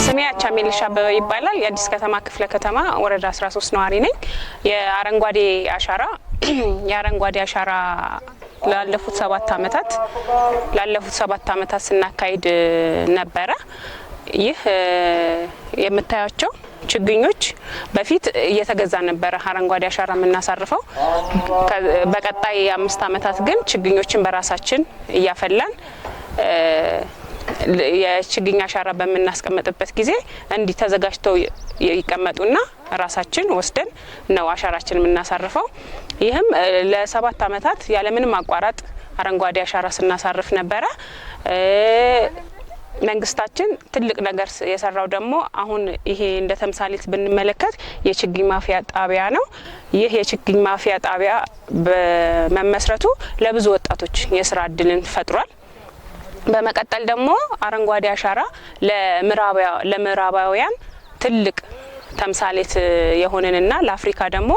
ስሜ አቻሜልሽ አበበ ይባላል። የአዲስ ከተማ ክፍለ ከተማ ወረዳ 13 ነዋሪ ነኝ። የአረንጓዴ አሻራ ላለፉት 7 አመታት ስናካሂድ ነበረ። ይህ የምታያቸው ችግኞች በፊት እየተገዛ ነበረ አረንጓዴ አሻራ የምናሳርፈው። በቀጣይ 5 አመታት ግን ችግኞችን በራሳችን እያፈላን የችግኝ አሻራ በምናስቀምጥበት ጊዜ እንዲህ ተዘጋጅተው ይቀመጡና ራሳችን ወስደን ነው አሻራችን የምናሳርፈው። ይህም ለ7 አመታት ያለምንም ማቋረጥ አረንጓዴ አሻራ ስናሳርፍ ነበረ። መንግስታችን ትልቅ ነገር የሰራው ደግሞ አሁን ይሄ እንደ ተምሳሌት ብንመለከት የችግኝ ማፍያ ጣቢያ ነው። ይህ የችግኝ ማፍያ ጣቢያ በመመስረቱ ለብዙ ወጣቶች የስራ እድልን ፈጥሯል። በመቀጠል ደግሞ አረንጓዴ አሻራ ለምዕራባውያን ትልቅ ተምሳሌት የሆንንና ለአፍሪካ ደግሞ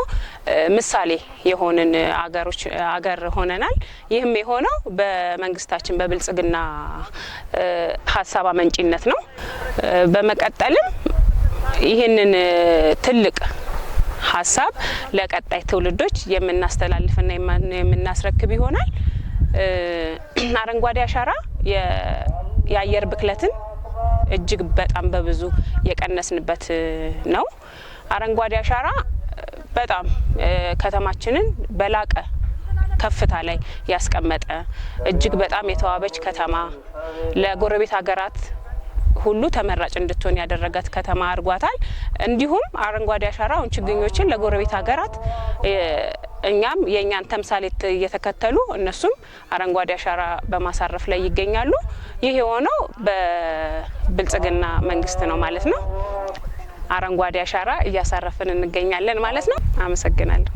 ምሳሌ የሆንን አገር ሆነናል። ይህም የሆነው በመንግስታችን በብልጽግና ሀሳብ አመንጪነት ነው። በመቀጠልም ይህንን ትልቅ ሀሳብ ለቀጣይ ትውልዶች የምናስተላልፍና የምናስረክብ ይሆናል። አረንጓዴ አሻራ የአየር ብክለትን እጅግ በጣም በብዙ የቀነስንበት ነው። አረንጓዴ አሻራ በጣም ከተማችንን በላቀ ከፍታ ላይ ያስቀመጠ፣ እጅግ በጣም የተዋበች ከተማ፣ ለጎረቤት ሀገራት ሁሉ ተመራጭ እንድትሆን ያደረጋት ከተማ አድርጓታል። እንዲሁም አረንጓዴ አሻራ አሁን ችግኞችን ለጎረቤት ሀገራት እኛም የእኛን ተምሳሌት እየተከተሉ እነሱም አረንጓዴ አሻራ በማሳረፍ ላይ ይገኛሉ። ይህ የሆነው በብልጽግና መንግስት ነው ማለት ነው። አረንጓዴ አሻራ እያሳረፍን እንገኛለን ማለት ነው። አመሰግናለሁ።